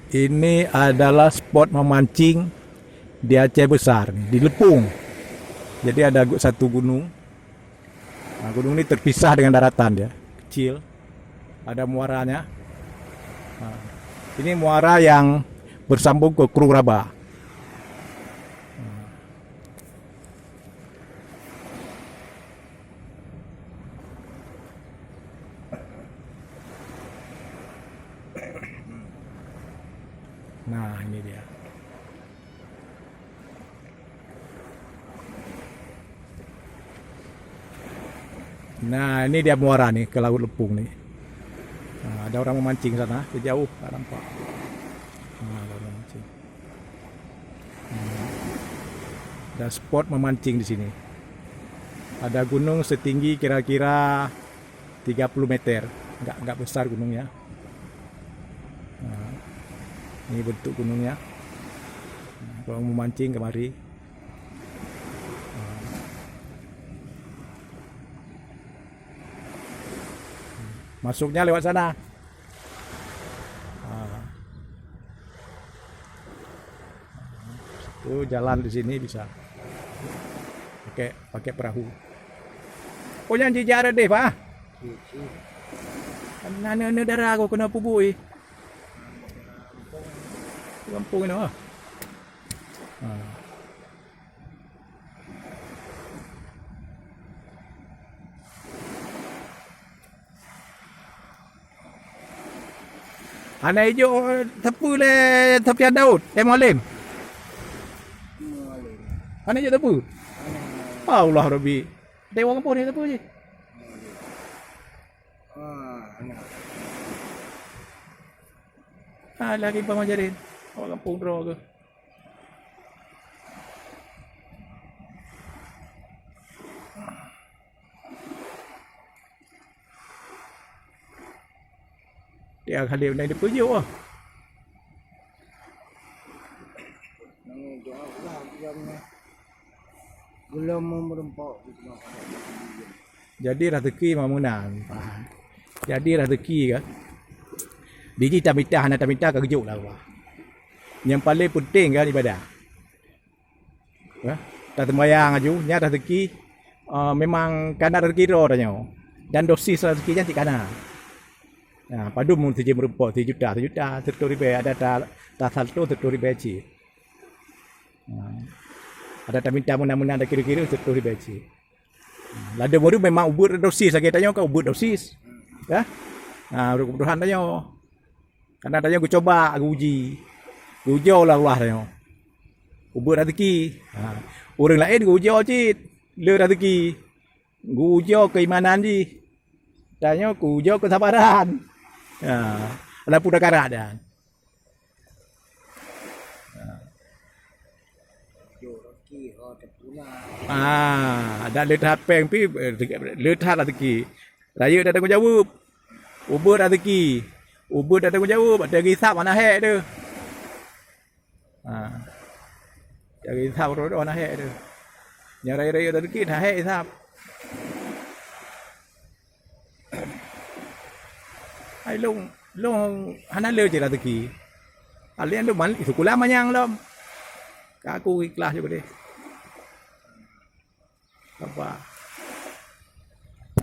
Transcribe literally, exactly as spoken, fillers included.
Ini adalah spot memancing di Aceh Besar, di Lepung. Jadi ada gu-, satu gunung. Nah, gunung ini terpisah dengan daratan dia, kecil. Ada muaranya. Nah, ini muara yang bersambung ke Kru Raba. Nah, ini dia. Nah, ini dia muara ni, ke Laut Lepung ni. Nah, ada orang memancing sana, sejauh tak nampak. Nah, ada orang memancing. Hmm. Ada spot memancing di sini. Ada gunung setinggi kira-kira tiga puluh meter. Enggak, enggak besar gunungnya. Nah, ini bentuk gunungnya. Nah, kalau mau mancing kemari. Nah. Masuknya lewat sana. Ah. Itu jalan di sini bisa. Pakai, pakai perahu. Oh, nyan jijak rot deh, Pak. Nane-nane dara aku kena pubui. Kampung ni, ah. Ah. Hana ijok teupeu lé Sofyan Daud, eh, Mualem. Hana ijok teupeu. Allah Rabbi. Dewa kampung ni teupeu je. Ah, lagi Bang Majarin. Awak kampung droe ke? Dia kali nak dipujuk ah. Belum meureumpok. Jadi rezeki meunan. Jadi rezeki kan. Di jih tamita hana tamita ka geujok lah Allah. Nyang paling penting kan ibadah. Ya, taseumbahyang aju, nyan rezeki, eh, memang kana rezeki droe tanyoe. Dan dosis rezeki nyan cit kana. Ya, padum mun sijeuem meureumpok sijuta, sijuta, sireutoh ribèe, ada ta-, tasalto sireutoh ribèe cit. Ya. Ada taminta meunan-meunan, ada kira-kira sireutoh ribèe cit. Ladôm ureueng memang ubeuet dosis lagèe tanyoe kan ubeuet dosis. Ya. Ha, ureueng kebutuhan tanyoe. Kadang tanyoe geucuba, geuuji. Geuujoe lé Allah tanyoe. Ubeuet rezeki. Ha. Ureueng laén geuujoe cit, le rezeki. Geuujoe keimanan jih. Tanyoe geuujoe keusabaran. Ha. Lampu takarat dan. Ah, dan le that péng pi, eh, le that rezeki. Rayeuk dak tanggung jaweueb. Ubeuet rezeki. Ubeuet dak tanggung jaweueb, dak teugisab hana hék teuh. Ha. Dak teugisab rot hana hék teuh. Nyang rayeuk-rayeuk rezeki hana hék isab. Hai lôn, lôn hana le cit rezeki. Alèh lôn man-, sikula manyang lom. Ka aku ikhlas juga deh. Apa?